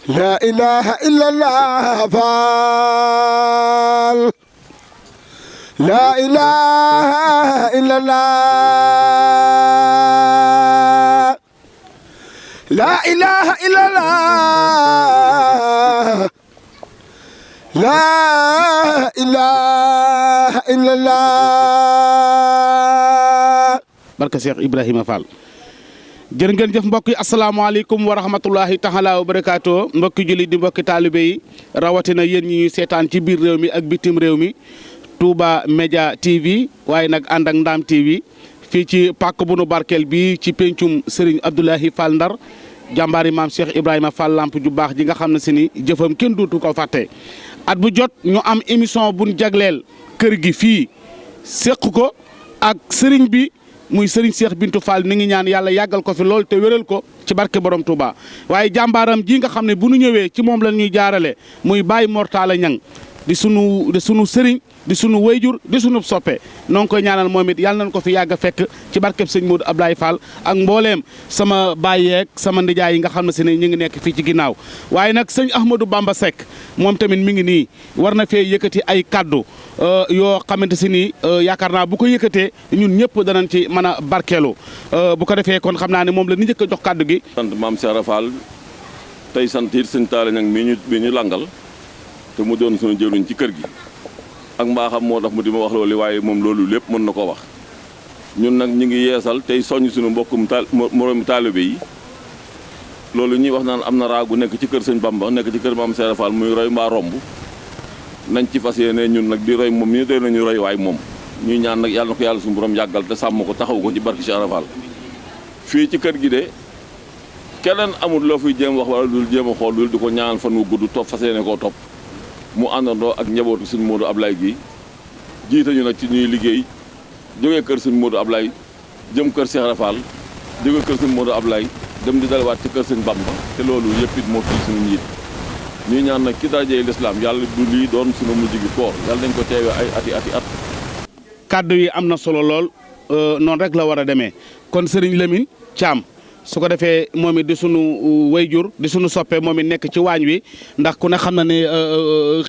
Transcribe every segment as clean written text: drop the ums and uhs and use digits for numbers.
لا إله إلا الله فال لا إله إلا الله لا إله إلا الله لا إله إلا الله barka Cheikh Ibrahima Fall. jërë ngeen jëf mbokk yi asalaamaaleykum wa rahmatullahi taala wa barakaatu mbokki julli di mbokki taalibe yi rawatina yéen ñi ñuy seetaan ci biir réew mi ak bitim réew mi Touba Média TV waaye nag ànd ak Ndaam TV fii ci pàkk bu nu barkeel bi ci pencum Serigne Abdoulahi Fall Ndar jàmbaari maam Cheikh Ibrahima Fall lamp ju baax ji nga xam ne si ni jëfam kenn dootu ko fàtte. at bu jot ñu am émission buñ jagleel kër gi fii séq ko ak Serigne bi. muy Serigne Cheikh Bintou Fall ni ngi ñaan yàlla yàggal ko fi lool te wéral ko ci barke borom Touba waaye jàmbaaram ji nga xam ne bu nu ñëwee ci moom la ñuy jaarale muy Baye Mortala Ñang di sunu Serigne di sunu wayjur di sunu soppe noo ngi koy ñaanal moom it yàlla nañ ko fi yàgg a fekk ci barkeb sëñ Modou Ablaye Fall ak mbooleem sama baay yeeg sama ndijaay yi nga xam ne si ne ñu ngi nekk fii ci ginnaaw waaye nag sëñ Ahmadou Bamba Seck moom tamit mi ngi nii war na fee yëkkati ay kaddu yoo xamante si ni yaakaar naa bu ko yëkkatee ñun ñëpp danañ ci mën a barkeelu bu ko defee kon xam naa ne moom la ni njëkk a jox kaddu gi. sant maam Cheikh Fall tey sant it sëñ Talla Ñang mi ñu langal te mu doon sunu jëruñ ci kër gi ak mbaaxam moo tax mu di ma wax loolu waaye moom loolu lépp mën na ko wax ñun nag ñu ngi yeesal tey soññ suñu mbokkum moroomi taalibe yi loolu ñuy wax naan am na raagu nekk ci kër sëñ Bamba nekk ci kër maam Cheikh Fall muy roy mbaa romb nañ ci fas yéene ñun nag di roy moom mi ñu doy nañu roy waaye moom ñuy ñaan nag yàlla na ko yàlla suñu borom yàggal te sàmm ko taxaw ko ci barke Cheikh Fall fii ci kër gi de keneen amul loo fiy jéem wax wala dul jéem a xool dul di ko ñaan fan wu gudd topp fas yéene koo topp mu àndandoo ak njabootu sëñ Modou Ablaye gi jiite ñu nag ci ñuy liggéey jógee kër sëñ Modou Ablaye jëm kër Cheikh Fall jógee kër sëñ Modou Ablaye dem di dalawaat ci kër sëñ Bamba te loolu yëpp it moo fii suñu njiit ñuy ñaan nag ci darajey lislaam yàlla du lii doon suñu mujj gi koor yàlla nañ ko teewee ay ati at. kaddu yi am na solo lool noonu rek la war a demee kon Serigne Lamine Thiam. su ko defee moom it di sunu wayjur di sunu soppe moom it nekk ci waañ wi ndax ku ne xam na ne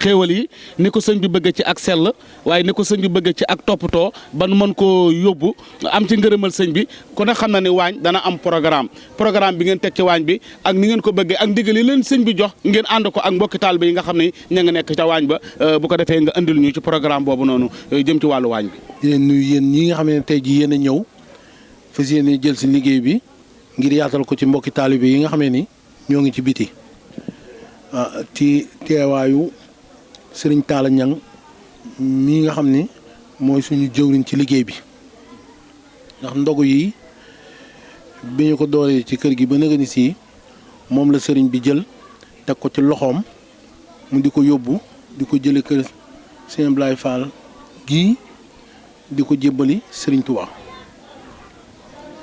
xéewal yi ni ko sëñ bi bëgg ci ak sell waaye ni ko sëñ bi bëgg ci ak toppatoo ban mën koo yóbbu am ci ngërëmal sëñ bi ku ne xam na ne waañ dana am programme bi ngeen teg ci waañ bi ak ni ngeen ko bëggee ak ndigal yi leen sëñ bi jox ngeen ànd ko ak mbokki taalibe yi nga xam ne ña nga nekk ca waañ ba bu ko defee nga andil ñu ci programme boobu noonu jëm ci wàllu waañ bi. yéen nuyu yéen ñi nga xam ne tey jii yéen a ñëw fas yéene jël si liggéey bi ngir yaatal ko ci mbokki taalibe yi nga xamee ni ñoo ngi ci biti ci teewaayu Serigne Talla Ñang mii nga xam ni mooy suñu jëwriñ ci liggéey bi ndax ndogu yi bi ñu ko dooree ci kër gi ba nëgëni si moom la sëriñ bi jël teg ko ci loxoom mu di ko yóbbu di ko jële kër Sëñ Ablaye Fall gii di ko jébbali Serigne Touba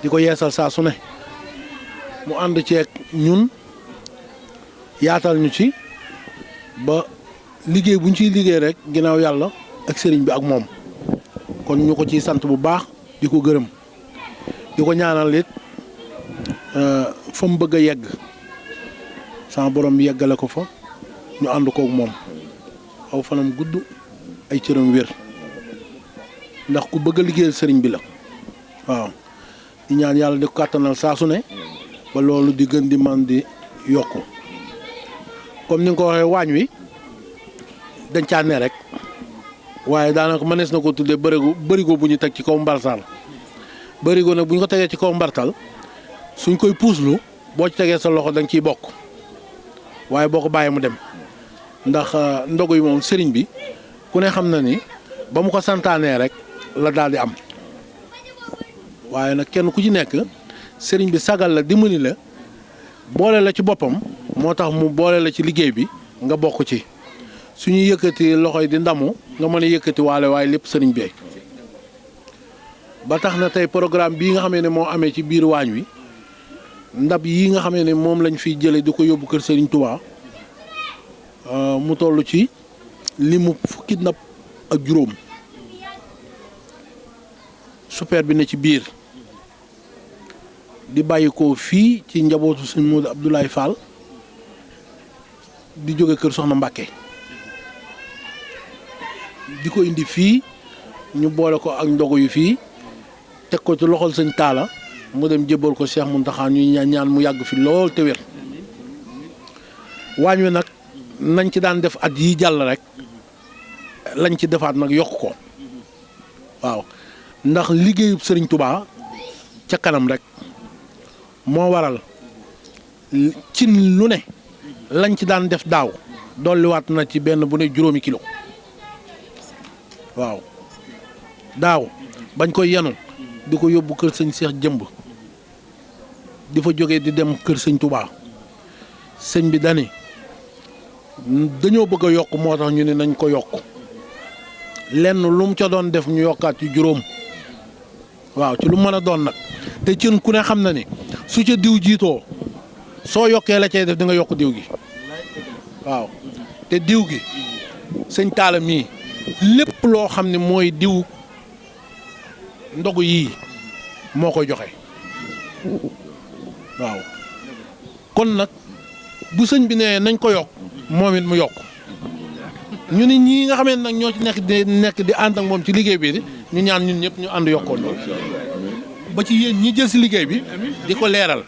di ko yeesal saa su ne mu ànd ceeg ñun yaatal ñu ci ba liggéey bu ñu ciy liggéey rek ginnaaw yàlla ak sëriñ bi ak moom kon ñu ko ciy sant bu baax di ko gërëm di ko ñaanal it fa mu bëgg a yegg sama borom yeggale ko fa ñu ànd koog moom aw fanam gudd ay cëram wér ndax ku bëgg a liggéeyal sëriñ bi la waaw di ñaan yàlla di ko kàttanal saa su ne ba loolu di gën di man di yokku comme ni nga ko waxee waañ wi dañ caa ne rek waaye daanaka mënees na ko tuddee bërigo bu ñu teg ci kaw mbartal bërigo nag bu ñu ko tegee ci kaw mbartal suñ koy puuslu boo ci tegee sa loxo da nga ciy bokk waaye boo ko bàyyee mu dem ndax ndogu yi moom sëriñ bi ku ne xam na ni ba mu ko santaanee rek la daal di am waaye nag kenn ku ci nekk sëriñ bi sagal la dimbali la boole la ci boppam moo tax mu boole la ci liggéey bi nga bokk ci suñuy yëkkati loxo yi di ndamu nga mën a yëkkati waale waaye lépp sëriñ bi ba tax na tey programme bii nga xamee ne moo amee ci biir waañ wi ndab yi nga xamee ne moom lañ fiy jële di ko yóbbu kër Sëriñ Touba mu toll ci limu fukki ndab ak juróom super bi ne ci biir di bàyyi ko fii ci njabootu sëñ Modou Abdoulaye Fall di jóge kër Soxna Mbàkke di ko indi fii ñu boole ko ak ndogu yu fii teg ko ci loxol sëñ Taala mu dem jébbal ko Cheikh Mountakha ñuy ñaan mu yàgg fi lool te wér. waañ wi nag nañ ci daan def at yi jàll rek lañ ci defaat nag yokk ko waaw ndax liggéeyub sëriñ Touba ca kanam rek moo waral cin lu ne lañ ci daan def daaw dolliwaat na ci benn bu ne juróomi kilo waaw daaw bañ koy yenu di ko yóbbu kër sëñ Seex Jëmb di fa jógee di dem kër sëñ Touba sëñ bi dani dañoo bëgg a yokk moo tax ñu ne nañ ko yokk lenn lu mu ca doon def ñu yokkaat ci juróom waaw ci lu mën a doon nag te cin ku ne xam na ni su ca diw jiitoo soo yokkee la cay def di nga yokk diw gi waaw te diw gi sëñ Taala mii lépp loo xam ne mooy diw ndogu yii moo koy joxe waaw kon nag bu sëñ bi nee nañ ko yokk moom it mu yokk ñu ni ñii nga xamee nag ñoo ci nekk di ànd ak moom ci liggéey bi ñu ñaan ñun ñëpp ñu ànd yokkoon ba ci yéen ñi jël si liggéey bi di ko leeral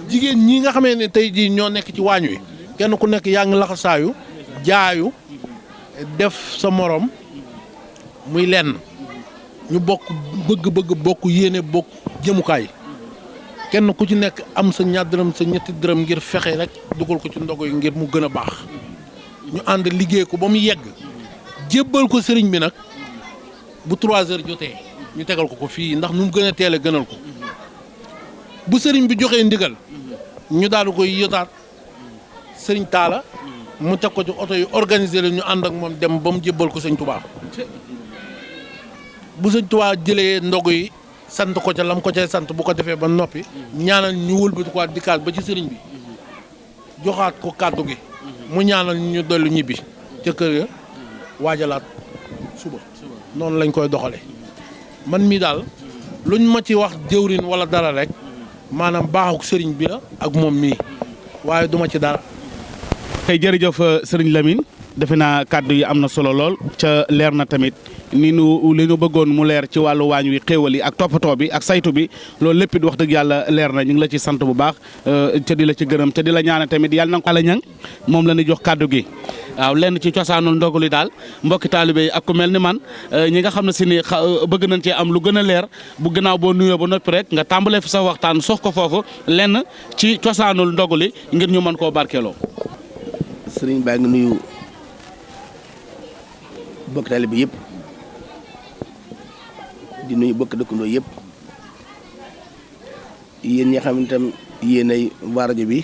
jigéen ñii nga xamee ne tey jii ñoo nekk ci waañ wi kenn ku nekk yaa ngi laxasaayu jaayu def sa morom muy lenn ñu bokk bëgg-bëgg bokk yéene bokk jëmukaay kenn ku ci nekk am sa ñaar dërëm sa ñetti dërëm ngir fexe rek dugal ko ci ndogo yi ngir mu gën a baax ñu ànd liggéey ko ba mu yegg jébbal ko sëriñ bi nag bu 3 heures jotee ñu tegal ko fii ndax nu mu gën a teel a gënal ko bu sëriñ bi joxee ndigal ñu daal di koy yotaat sëriñ Taala mu teg ko ci oto yi organiser la ñu ànd ak moom dem ba mu jébbal ko sëñ Touba bu sëñ Touba jëlee ndogu yi sant ko ca lam ko cay sant bu ko defee ba noppi ñaanal ñu wëlbati ko dikkaat ba ci sëriñ bi joxaat ko kàddu gi mu ñaanal ñu dollu ñibbi ca kër ga waajalaat suba noonu lañ koy doxale man mii daal luñ ma ci wax jëwrin wala dara rek maanaam baaxuk sëriñ bi la ak moom mii waaye duma ci dara. tey jërëjëf sëriñ Lamine defe naa kàddu yi am na solo lool ca leer na tamit ni nu li nu bëggoon mu leer ci wàllu waañ wi xéewal yi ak toppatoo bi ak saytu bi loolu lépp it wax dëgg yàlla leer na ñu ngi la ci sant bu baax te di la ci gërëm te di la ñaanal tamit yàlla na ko ala ñang moom la ñu jox kàddu gi waaw lenn ci cosaanul ndogu li daal mbokki taalibe yi ak ku mel ni man ñi nga xam ne si ni bëgg nañ cee am lu gën a leer bu gannaaw boo nuyoo ba noppi rek nga tàmbalee fi sa waxtaan sox ko foofu lenn ci cosaanul ndogu li ngir ñu mën koo barkeeloo. sëriñ baa ngi nuyu bokk taalibe yëpp di nuyu bokk dëkkandoo yëpp yéen ñi xam ne tam yéenay waa rajo bi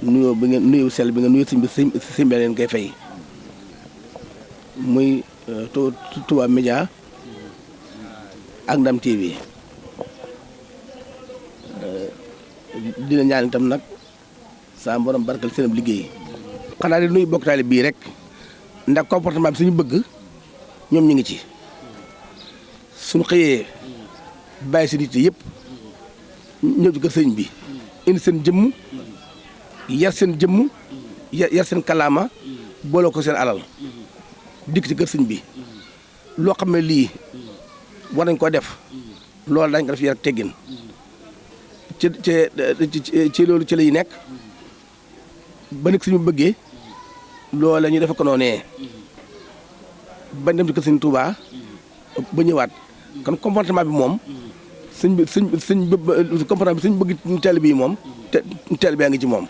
nuyoo bi ngeen nuyu sell bi nga nuyu sëñ bi leen koy fay muy Touba Média ak Ndam TV dina ñaan itam nag saa borom barkal seen liggéey xanaa di nuyu bokk taalibe bii rek ndax comportement bi suñu bëgg ñoom ñu ngi ci suñu xëyee bàyyi seen yitte yëpp ñëw ci kër sëñ bi indi seen jëmm yar seen jëmm yar seen kalaama boole ko seen alal dikk ci kër sëñ bi loo xam ne lii war nañ koo def loolu dañ ko def yar ak teggin ci loolu ci lay nekk ba nekk suñu bëggee loolu la ñu defe ko noonee bañ dem ci kër sëñ Touba ba ñëwaat kon comportement bi moom comportement bi suñ bëgg teel bi moom te teel baa ngi ci moom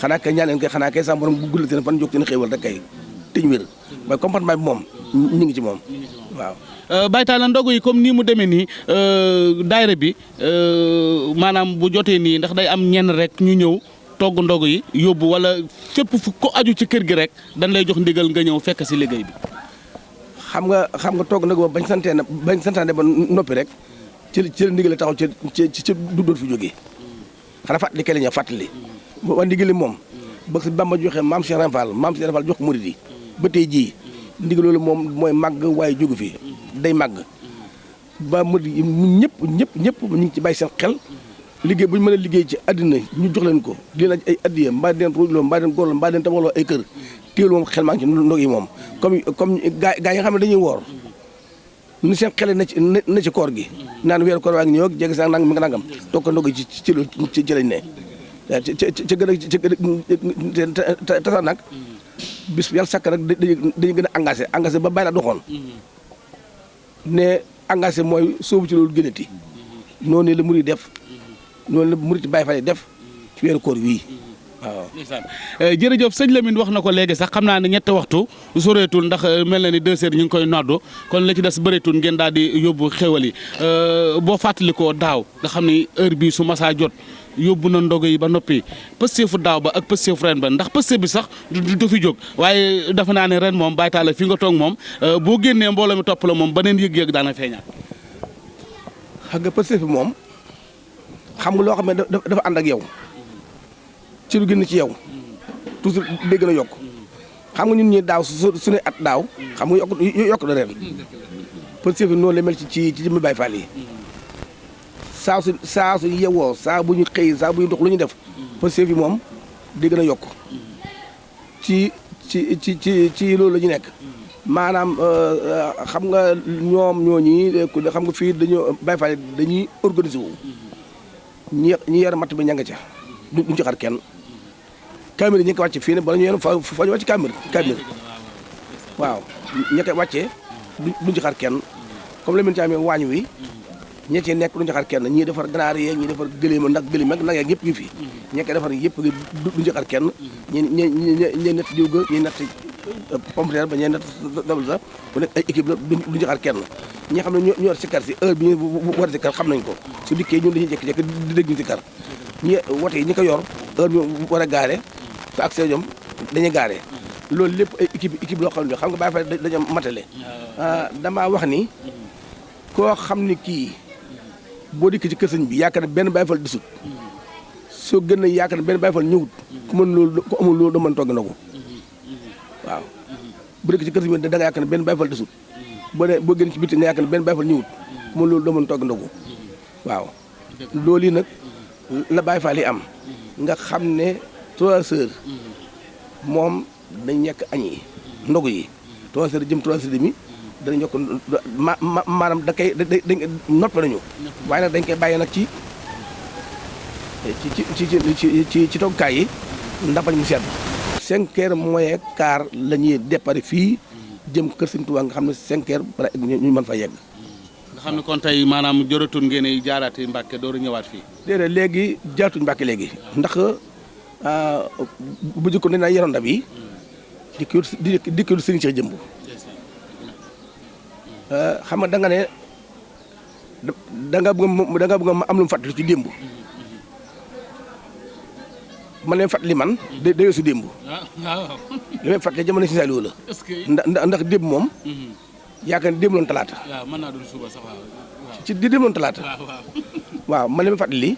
xanaa kay ñaan leen kay xanaa kay sax borom bu guddal seen fan jóg seen xéewal rek kay te ñu wér waaye comportement bi moom ñu ngi ci moom waaw. Baye Talla ndogu yi comme nii mu demee nii daayira bi maanaam bu jotee nii ndax day am ñenn rek ñu ñëw togg ndogu yi yóbbu wala fépp fu ko aju ci kër gi rek dañ lay jox ndigal nga ñëw fekk si liggéey bi. xam nga togg nag bañ santaane ba noppi rek ci la ndigal taxaw ci du doon fi jógee xanaa fàttali kay la ñu fàttali waa ndigal moom ba si Bamba joxe maam Cheikh Ibra Fall jox ko murid yi ba tey jii ndigal loolu moom mooy màgg waaye jógu fi day màgg ba murid yi ñëpp ñu ngi ci bàyyi seen xel liggéey bu ñu mën a liggéey ci àddina ñu jox leen ko di leen ay addiya mbaa den ruujloo mbaa den góorloo mbaa den tabaxloo ay kër téelu moom xel maa ngi ci ndog yi moom comme gaa yi nga xam ne dañuy woor nu seen xele na ci koor gi naan weeru koor waa ngi ñëw ak jéggi sax nang mi nga nangam toog ko ndog yi ci lañ ne ci gën a tasax nag bis yàlla sàkk nag dañuy gën a engagé ba bàyyi la doxoon ne engagé mooy soobu ci loolu gënati noonu la murid def noonu la murid Baay Faal def ci weeru koor wii waaw. jërëjëf sëñ Lamine wax na ko léegi sax xam naa ne ñetti waxtu soreetul ndax mel na ni 2 heures ñu ngi koy noddu kon la ci des bëreetul ngeen daal di yóbbu xéwal yi boo fàttalikoo daaw nga xam ni heure bii su masaa jot yóbbu na ndogo yi ba noppi pësteefu daaw ba ak pësteefu ren ba ndax pësteef bi sax du fi jóg waaye dafa naa ne ren moom Baye Talla fi nga toog moom boo génnee mbooloo mi topp la moom beneen yëg-yëg daana feeñaat. xam nga pësteef bi moom xam nga loo xam ne dafa ànd ak yow ci lu génn ci yow toujours day gën a yokk xam nga ñun ñi daaw su ne at daaw xam nga yokk na ren pësteef bi noonu la mel ci jëmmi Baye Fall yi saa su yewoo saa bu ñu xëy saa bu ñu dox lu ñu def pësteef bi moom day gën a yokk ci loolu la ñu nekk maanaam xam nga ñoom ñooñi xam nga fii dañoo Baye Fall dañuy organiser wu ñi yor matt bi ña nga ca duñ ci xar kenn kaamir yi ñu ngi ko wàcce fii ne bala ñu yor fa ñu wàcc kaamir waaw ña koy wàccee duñ ci xar kenn comme la mën ci amee waañ wi ña cee nekk duñ ci xar kenn ñii defar ganaar yeeg ñii defar gëléem nag gëléem ak nag yeeg yëpp ngi fi ña koy defar yëpp duñ ci xar kenn ñi nett diw ga ñi nett pomme de terre ba ñee nett dabal sax bu nekk ay équipe la duñ ci xar kenn ñi xam ne ñoo yor sikkar si heure bi ñu war a sikkar xam nañ ko su dikkee ñun dañuy jékki-jékki di dégg ñu sikkar ñi wote yi ñi ko yor heure bi war a gaare su accès ñoom dañuy gaare loolu lépp ay équipe loo xam ne xam nga Baye Fall dañoo matale damaa wax ni koo xam ni kii boo dikkee ci kër sëñ bi yaakaar ne benn Baye Fall desut soo gën a yaakaar ne benn Baye Fall ñëwut ku mën loolu ku amul loolu doo mën togg na ko waaw bu dikkee ci kër sëñ bi da nga yaakaar ne benn Baye Fall desut boo gën ci bitti nga yaakaar ne benn Baye Fall ñëwut ku mën loolu doo mën togg ndogu waaw loolu yi nag la Baye Fall yi am nga xam ne 3 heures moom dañ ñekk añ yi ndogu yi 3 heures jëm 3 heures demi danañ yokk maanaam da koy dañ noppe nañu waaye nag dañ koy bàyyi nag ci toggukaay yi ndax bañ mu sedd 5 heures moins quart la ñuy départ fii jëm kër Sëñ Tuubaa nga xam ne 5 heures bara ñu mën fa yegg nga xam ne kon tey maanaam joratul ngeen ay jaaraati Mbàkke door a ñëwaat fii déedéet léegi jaaratuñ Mbàkke léegi ndax bu jëkkoon dañ naa yenoon ndab yi di kër Sëriñ Cheikh Jëmb xam nga da nga ne da nga bëgg ma am lu mu fàttali ci démb man leen fàttali man day su démb li may fàttali jamono si Saliou la ndax démb moom yaakaar ne démb loon talaata mën naa doon suba sax ci di démb loon talaata waaw man li may fàttali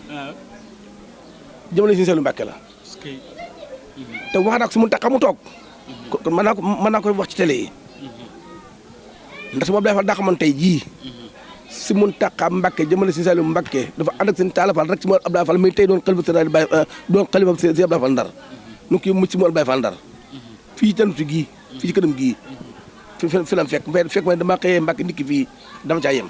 jamono si Saliou Mbàkke la te wax naa ko su mu tax mu toog kon mën naa koy wax ci télé yi ndax su ma Abdoulaye Fall daa xamoon tey jii si mun taxaa Mbàkke jamono si Saliou Mbàkke dafa ànd ak seen Talla Fall rek si mu Abdoulaye Fall muy tey doon xalifa si Abdoulaye Fall Ndar nu kii mu si mu Abdoulaye Fall Ndar fii ci tanuti gii fii ci këram gii fi lam fekk ma dama xëyee Mbàkke ndikki fii dama caa yem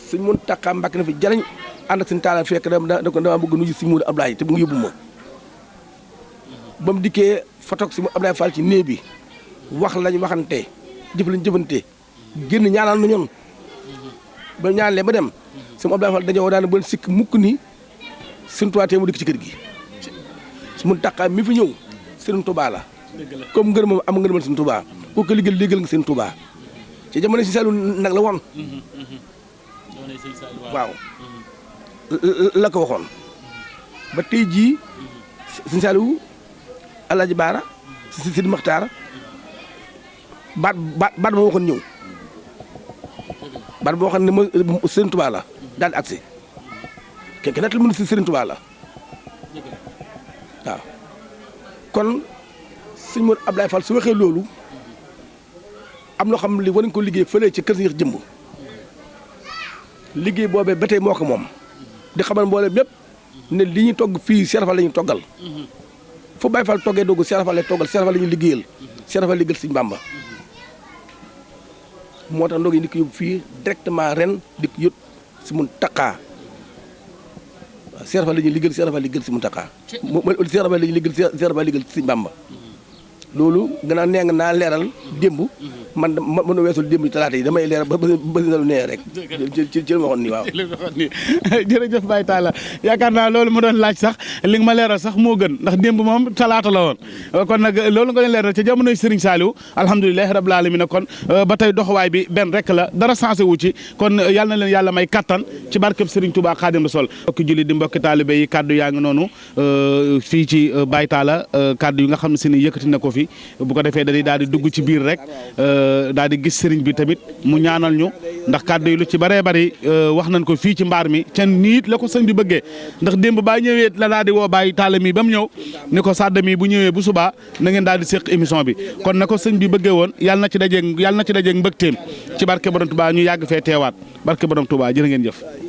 si mun taxaa Mbàkke na fi jariñ ànd ak seen Talla fekk dama bëgg nuyu si mu Abdoulaye te mu ngi yóbbu ma ba mu dikkee fa toog si mu Abdoulaye Fall ci néeg bi wax lañ waxante jëf lañ jëfante génn ñaanal na ñoon ba ñaanalee ba dem sama Abdoulaye Fall dañoo daan bon sikk mukk ni Sëriñ Tuubaa tee mu dikk ci kër gi su mun taqaa mi fi ñëw Sëriñ Tuubaa la comme ngërëmam am ngërëmal Sëriñ Tuubaa koo ko liggéeyal nga Sëriñ Tuubaa ci jamono si Saliou nag la woon waaw la ko waxoon ba tey jii Sëriñ Saliou Alaaji Baara Sidi Maxtaar baat ba waxoon ñëw baat boo xam ne ma Sëriñ Tuubaa la daal di agsi kenn nag lu mën si Sëriñ Tuubaa la waaw kon sëñ Modou Abdoulaye Fall su waxee loolu am loo xam li war nañ ko liggéey fële ci kër Seex Jëmb liggéey boobee ba tey moo ko moom di xamal mboolem lépp ne li ñuy togg fii Cheikh Fall la ñuy toggal fu Baye Fall toggee doogu Cheikh Fall lay toggal Cheikh Fall la ñuy liggéeyal Cheikh Fall liggéeyal Sëñ Bamba moo tax ndog yi di ko yóbbu fii directement ren di ko yóbbu si Muntaxa waaw Cheikh Fall la ñuy liggéeyal Cheikh Fall liggéeyal si Muntaxa Cheikh Fall la ñuy liggéeyal Cheikh Fall liggéeyal Sëñ Bamba loolu gannaaw nee nga naa leeral démb man mën a weesul démb talaata yi damay leeral ba lu nee rek ci li ma waxoon nii waaw. jërëjëf Baye Talla yaakaar naa loolu ma doon laaj sax li nga ma leeral sax moo gën ndax démb moom talaata la woon kon nag loolu nga leen leeral ca jamonoy Serigne Saliou alhamdulilah rabbil alamin kon ba tey doxawaay bi benn rek la dara sensé wu ci kon yal na leen yàlla may kattan ci barkeb Serigne Touba Khadim Rassoul. mbokki julli di mbokki taalibe yi kaddu yaa ngi noonu fii ci Baye Talla kaddu yi nga xam ne si ni yëkkati na ko fi bu ko defee dañuy daal di dugg ci biir rek daal di gis sëriñ bi tamit mu ñaanal ñu ndax kàddu yi lu ci bëree bëri wax nañ ko fii ci mbaar mi ca niit la ko sëñ bi bëggee ndax démb baa ñëwee la daal di woo Baye Talla mi ba mu ñëw ni ko Sadda mi bu ñëwee bu subaa na ngeen daal di séq émission bi kon na ko sëñ bi bëggee woon yàlla na ci dajeeg mbëgteem ci barke borom Touba ñu yàgg fee teewaat barke borom Touba jërë ngeen jëf.